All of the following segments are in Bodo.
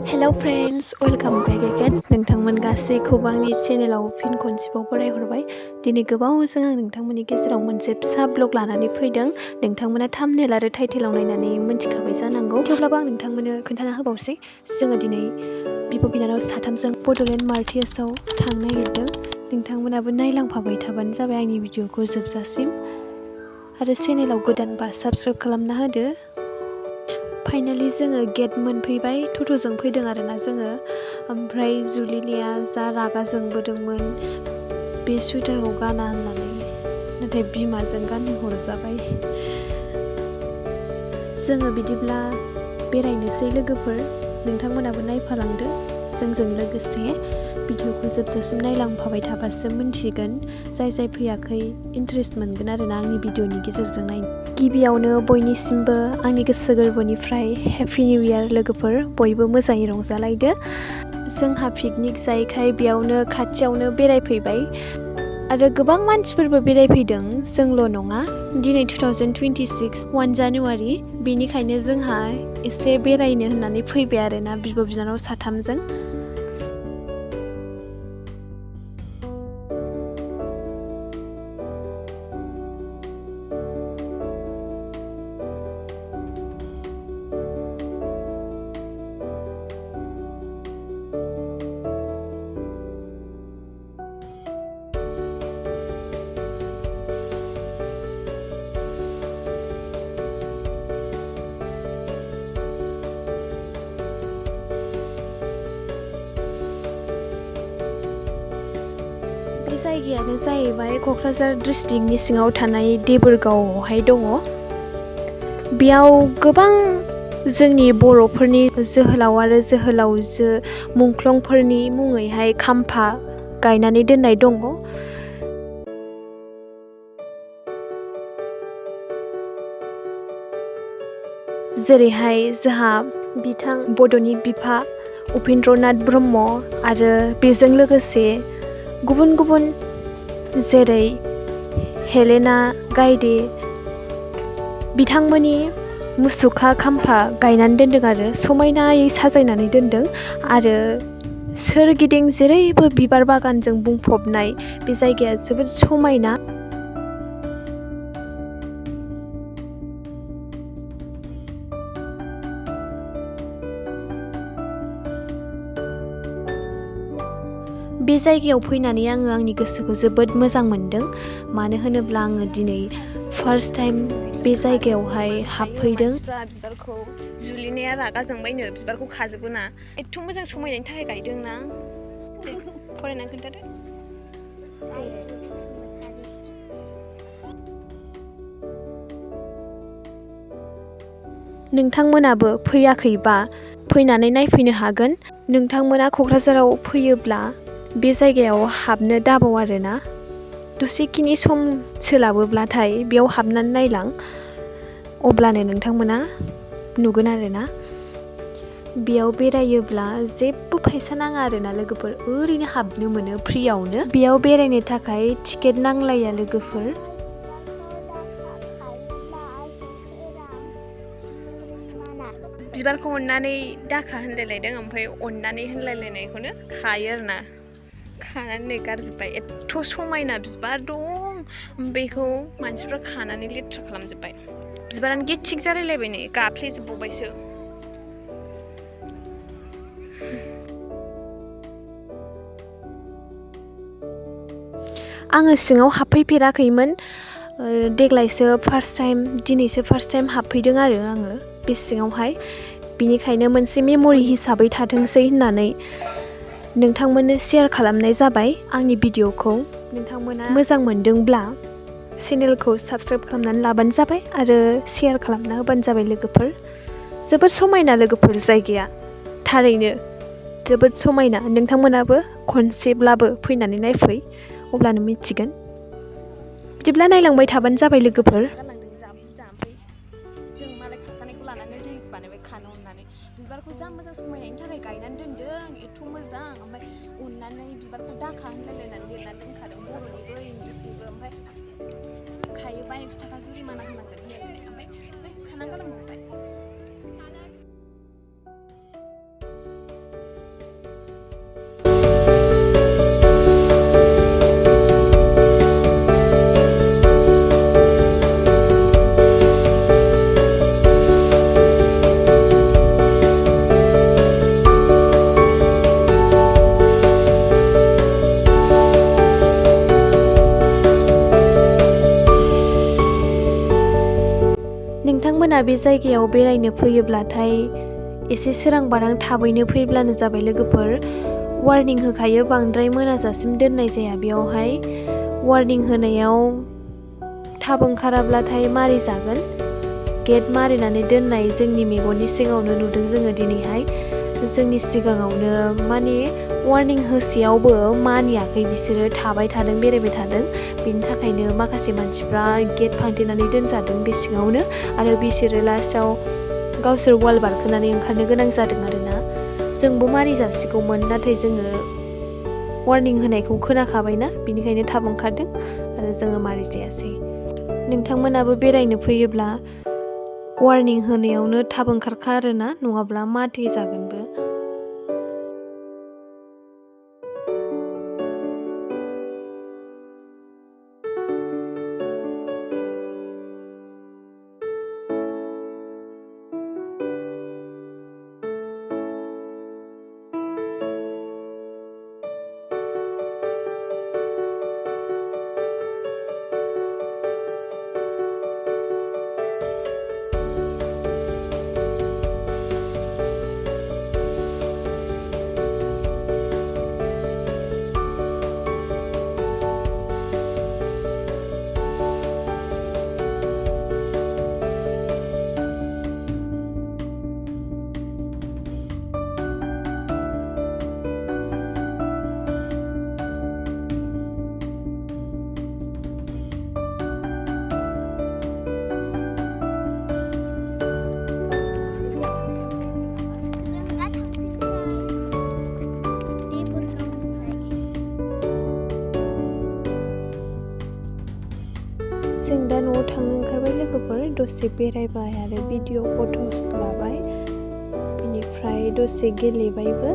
हेलौ फ्रेन्ड्स, वेलकाम बेक अगेन। नोंथांमोन गासैखौबो आंनि चेनेलाव फिन खनसेबाव बरायहरबाय। दिनै गोबावजों आं नोंथांमोननि गेजेराव मोनसे फिसा ब्लग लानानै फैदों। नोंथांमोना थाम्बनेल आरो टाइटेलाव नायनानै मिन्थिखाबाय जानांगौ। थेवब्लाबो आं नोंथांमोननो खोन्थाना होबावसै। जोङो दिनै बिब' बिनानाव साथामजों बड'लेण्ड मार्टियार्सआव थांनो नागिरदों। नोंथांमोनाबो नायलांफाबाय थाबानो जाबाय आंनि भिडिअखौ जोबजासिम। आरो चेनेलाव गोदानबा साबस्क्राइब खालामना होदो। फाइनालि जोङो गेट मोनफैबाय। टट'जों फैदों आरोना जोङो। ओमफ्राय जुलिनिया जा रागा जोंबोदोंमोन बे सुइटारखौ गाना होननानै, नाथाय बिमाजों गानहोहरजाबाय। जोङो बिदिब्ला बेरायनोसै लोगोफोर, नोंथांमोनाबो नायफालांदो जोंजों लोगोसे। भिडिअखौ जोबजासिम नायलांफाबाय थाबासो मिन्थिगोन। जाय फैयाखै इन्टारेस्ट मोनगोन आरोना आंनि भिडिअनि गेजेरजों नायनो। गिबियावनो बयनिसिमबो आंनि गोसो गोरबोनिफ्राय हेपि निउ इयार लोगोफोर। बयबो मोजाङै रंजालायदो। जोंहा पिकनिक जायैखाय बेयावनो खाथियावनो बेरायफैबाय आरो गोबां मानसिफोरबो बेरायफैदों, जोंल' नङा। दिनै 2026 1 जानुवारि, बेनिखायनो जोंहा एसे बेरायनो होननानै फैबाय आरोना बिब' बिनानाव साथामजों। बे जायगायानो जाहैबाय क'क्राझार डिस्ट्रिक्टनि सिङाव थानाय देबोरगावआवहाय दङ। बेयाव गोबां जोंनि बर'फोरनि जोहोलाव आरो जोहोलावजो मुंख्लंफोरनि मुङैहाय खाम्फा गायनानै दोननाय दङ। जेरैहाय जोंहा बिथां बड'नि बिफा उपेन्द्रनाथ ब्रह्म आरो बेजों लोगोसे गुबुन गुबुन जेरै हेलेना गायदे बिथांमोननि मुसुखा खाम्फा गायनानै दोनदों आरो समायनायै साजायनानै दोनदों। आरो सोरगिदिं जेरैबो बिबार बागानजों बुंफबनाय बे जायगाया जोबोद समायना। बे जायगायाव फैनानै आङो आंनि गोसोखौ जोबोद मोजां मोनदों। मानो होनोब्ला आङो दिनै फार्स्ट टाइम बे जायगायावहाय हाबफैदों। बिबारखौ जुलिनाया रागा जोंबायनो, बिबारखौ खाजोबो ना। एथ' मोजां समायनायनि थाखाय गायदों ना। फरायनानै खोन्थादो। नोंथांमोनाबो फैयाखैबा फैनानै नायफैनो हागोन। नोंथांमोना क'क्राझाराव फैयोब्ला बे जायगायाव हाबनो दाबाव आरोना। दसेखिनि सम सोलाबोब्लाथाय बेयाव हाबनानै नायलां, अब्लानो नोंथांमोना नुगोन आरोना। बेयाव बेरायोब्ला जेबो फैसा नाङा आरोना लोगोफोर, ओरैनो हाबनो मोनो फ्रियावनो। बेयाव बेरायनो थाखाय टिकेट नांलाया लोगोफोर। बिबारखौ अननानै दाखा होनलायलायदों, ओमफ्राय अननानै होनलायलायनायखौनो खायो आरोना। खानानै नै गारजोब्बाय। एथ' समायना बिबार दं, बेखौ मानसिफ्रा खानानै लेथ्रा खालामजोब्बाय। बिबारानो गेथिक जालायलायबाय, नै गाफ्लेजोबबावबायसो। आङो सिङाव हाबफैफेराखैमोन, देग्लायसो फार्स्ट टाइम, दिनैसो फार्स्ट टाइम हाबफैदों आरो आङो बे सिङावहाय। बिनिखायनो मोनसे मेम'रि हिसाबै थाथोंसै होननानै नोंथांमोननो शेयार खालामनाय जाबाय आंनि भिडिअखौ। नोंथांमोना मोजां मोनदोंब्ला चेनेलखौ साबस्क्राइब खालामनानै लाबानो जाबाय आरो शेयार खालामना होबानो जाबाय लोगोफोर। जोबोद समायना लोगोफोर जायगाया, थारैनो जोबोद समायना। नोंथांमोनाबो खनसेब्लाबो फैनानै नायफै, अब्लानो मिथिगोन। बिदिब्ला नायलांबाय थाबानो जाबाय लोगोफोर। जों मालाय खाखानायखौ लानानै रिल्स बानायबाय खानो अननानै। बिबारखौ जा मोजां समायनायनि थाखाय गायनानै दोनदों, एथ' मोजां। ओमफ्राय अननानै बिबारखौ दाखा होनलायलायनानै लिरनानै दोनखादों, बर'निबो इंलिसनिबो। ओमफ्राय खायोबा 100 थाखा जुरिमाना होनांगोन होनलायलायनाय, ओमफ्य खानानै गालांजोब्बाय। नोंथांमोना बे जायगायाव बेरायनो फैयोब्लाथाय एसे सोरां बारां थाबैनो फैब्लानो जाबाय लोगोफोर। वार्निं होखायो, बांद्राय मोनाजासिम दोननाय जाया बेयावहाय। वार्निं होनायाव थाब ओंखाराब्लाथाय मारि जागोन। गेट मारिनानै दोननाय जोंनि मेगननि सिगाङावनो नुदों जोङो दिनैहाय। जोंनि सिगाङावनो माने वार्निं होसेयावबो मानियाखै बिसोरो, थाबाय थादों, बेरायबाय थादों। बिनि थाखायनो माखासे मानसिफ्रा गेट फांथेनानै दोनजादों बे सिङावनो, आरो बिसोरो लास्टआव गावसोर वाल बारखोनानै ओंखारनो गोनां जादों आरोना। जोंबो मारि जासिगौमोन, नाथाय जोङो वार्निं होनायखौ खोनाखाबायना, बिनिखायनो थाब ओंखारदों आरो जोङो मारि जायासै। नोंथांमोनाबो बेरायनो फैयोब्ला वार्निं होनायावनो थाब ओंखारखा आरोना, नङाब्ला माथे जागोनबो। जों दा न'आव थांनो ओंखारबाय लोगोफोर। दसे बेरायबाय आरो भिडिअ फट'स लाबाय, बिनिफ्राय दसे गेलेबायबो।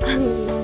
आं